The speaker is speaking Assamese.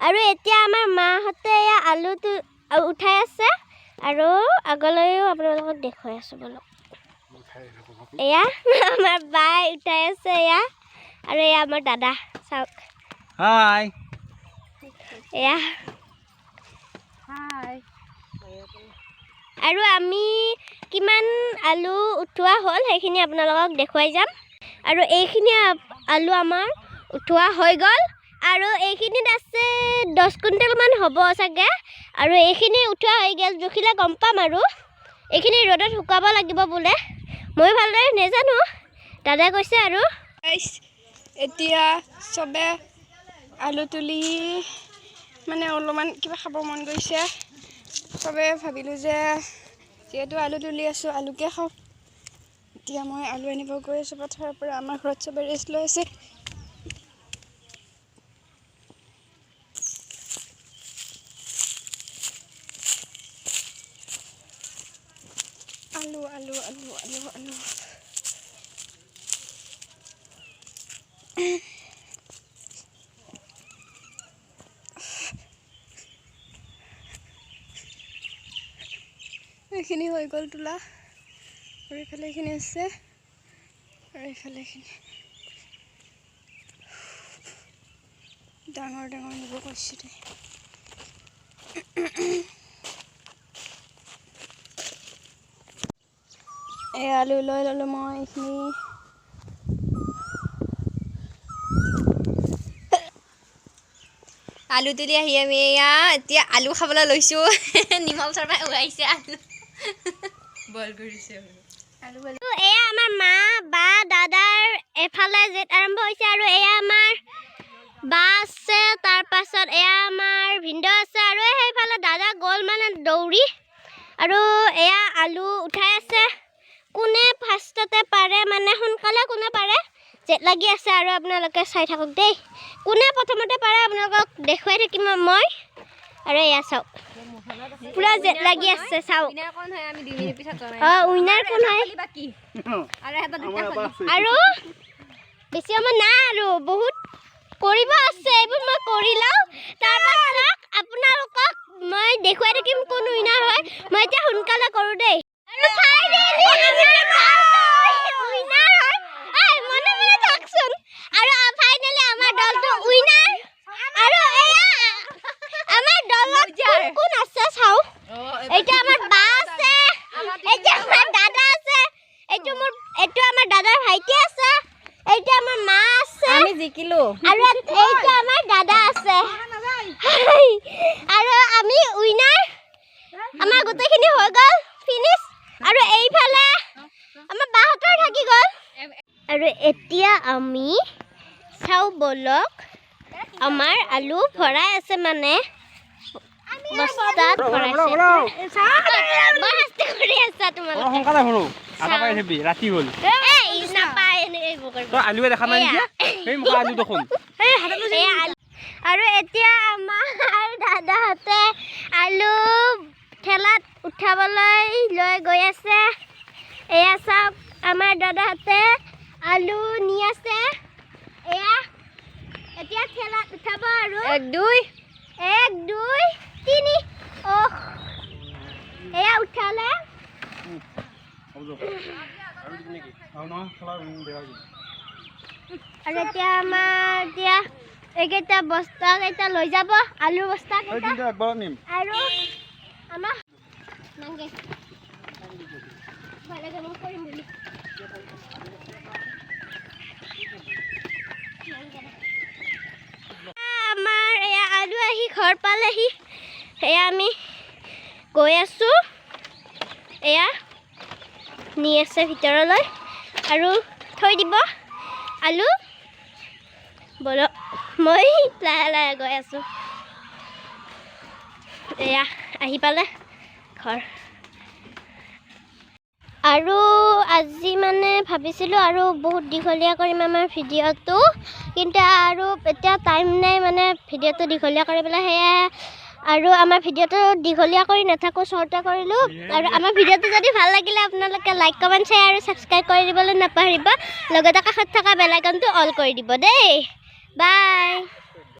আৰু এতিয়া আমাৰ মাহঁতে এয়া আলুটো উঠাই আছে আৰু আগলৈও আপোনালোকক দেখুৱাই আছোঁ বলক। এয়া আমাৰ বাই উঠাই আছে এয়া, আৰু এয়া আমাৰ দাদা চাওক। হাই। এয়া হাই। আৰু আমি কিমান আলু উঠোৱা হ'ল সেইখিনি আপোনালোকক দেখুৱাই যাম। আৰু এইখিনি আলু আমাৰ উঠোৱা হৈ গ'ল। আৰু এইখিনিত আছে 10 কুইণ্টেলমান হ'ব চাগে। আৰু এইখিনি উঠোৱা হৈ গ'ল, জুখিলে গম পাম। আৰু এইখিনি ৰ'দত শুকাব লাগিব বোলে, ময়ো ভালদৰে নেজানো, দাদাই কৈছে। আৰু এতিয়া চবে আলু তুলি মানে অলপমান কিবা খাব মন গৈছে, চবে ভাবিলোঁ যে যিহেতু আলু তুলি আছোঁ আলুকে খাওঁ। এতিয়া মই আলু আনিব গৈ আছোঁ পথাৰৰ পৰা। আমাৰ ঘৰত চবে ৰেষ্ট লৈ আছে। আলু আলু আলু আলু আলু। এইখিনি হৈ গ'ল তোলা। আৰু এইফালে এইখিনি আছে, আৰু এইফালে এইখিনি ডাঙৰ ডাঙৰ নিব কৈছোঁ দেই। এই আলু লৈ ল'লোঁ মই এইখিনি। আলু তুলি আহি আমি এয়া এতিয়া আলু খাবলৈ লৈছোঁ। নিমল শৰ্মাই উৱাইছে আলু, বইল কৰিছে আলু। এয়া আমাৰ মা বা দাদাৰ এফালে জেঠ আৰম্ভ হৈছে। আৰু এয়া আমাৰ বা আছে, তাৰপাছত এয়া আমাৰ ভিনদেউ আছে। আৰু সেইফালে দাদা গ'ল মানে দৌৰি। আৰু এয়া আলু উঠাই আছে। কোনে ফাৰ্ষ্টতে পাৰে মানে সোনকালে কোনে পাৰে জেদ লাগি আছে। আৰু আপোনালোকে চাই থাকক দেই, কোনে প্ৰথমতে পাৰে আপোনালোকক দেখুৱাই থাকিম মই। আৰু এয়া চাওক, পুৰা জেদ লাগি আছে চাওক। অঁ, উইনাৰ কোন হয়। আৰু বেছি সময় নাই, আৰু বহুত কৰিব আছে, এইবোৰ মই কৰি লওঁ, তাৰপাছত আপোনালোকক মই দেখুৱাই থাকিম কোন উইনাৰ হয়। মই এতিয়া সোনকালে কৰোঁ দেই। আৰু উইনাৰ হয়, মনে মনে থাকচোন। আৰু ফাইনেলি আমাৰ দলটো উইনাৰ। আৰু এয়া আমাৰ দলত কোন কোন আছে চাওঁ। এতিয়া আমাৰ বা আছে, এতিয়া আমাৰ দাদা আছে, এইটো মোৰ এইটো আমাৰ দাদাৰ ভাইটি আছে, এইটো আমাৰ মা আছে, আমি জিকিলো। আৰু এইটো আমাৰ দাদা আছে। আৰু আমি উইনাৰ, আমাৰ গোটেইখিনি হৈ গ'ল ফিনিছ। আৰু এইফালে আমাৰ বাহঁতৰ থাকি গ'ল। আৰু এতিয়া আমি চাওঁ বলক, আমাৰ আলু ভৰাই আছে মানে বস্তাত ভৰাইছে। বৰ শাস্তি কৰি আছা তোমালোকে। সোনকালে ভৰো, আধা পাই থাকিবি, ৰাতি হ'ল। এই নাপায় এনেকৈ এইবোৰ কৰিব। তই আলুৱে দেখা নাই নেকি? সেই মুখৰ আলু দেখোন। আৰু এতিয়া আমাৰ দাদাহঁতে আলু ঠেলাত উঠাবলৈ লৈ গৈ আছে। এয়া চাওক, আমাৰ দাদাহঁতে আলু নি আছে। এয়া এতিয়া ঠেলাত উঠাব। আৰু 1 2 1 2 3। অহ, এয়া উঠালে। আৰু এতিয়া আমাৰ এতিয়া এইকেইটা বস্তা কেইটা লৈ যাব, আলুৰ বস্তা কেইটা। আৰু আমাৰ কৰিম বুলি আমাৰ এয়া আলু আহি ঘৰ পালেহি। এয়া আমি গৈ আছোঁ। এয়া নি আছে ভিতৰলৈ আৰু থৈ দিব আলু। বলক, মই লাহে লাহে গৈ আছোঁ। এয়া আহি পালে ঘৰ। আৰু আজি মানে ভাবিছিলোঁ আৰু বহুত দীঘলীয়া কৰিম আমাৰ ভিডিঅ'টো, কিন্তু আৰু এতিয়া টাইম নাই মানে ভিডিঅ'টো দীঘলীয়া কৰি পেলাই। সেয়াই আৰু আমাৰ ভিডিঅ'টো দীঘলীয়া কৰি নাথাকোঁ, শ্বৰ্টে কৰিলোঁ। আৰু আমাৰ ভিডিঅ'টো যদি ভাল লাগিলে আপোনালোকে লাইক, কমেণ্ট, শ্বেয়াৰ আৰু ছাবস্ক্ৰাইব কৰি দিবলৈ নাপাহৰিব। লগতে কাষত থকা বেল আইকনটো অল কৰি দিব দেই। বাই।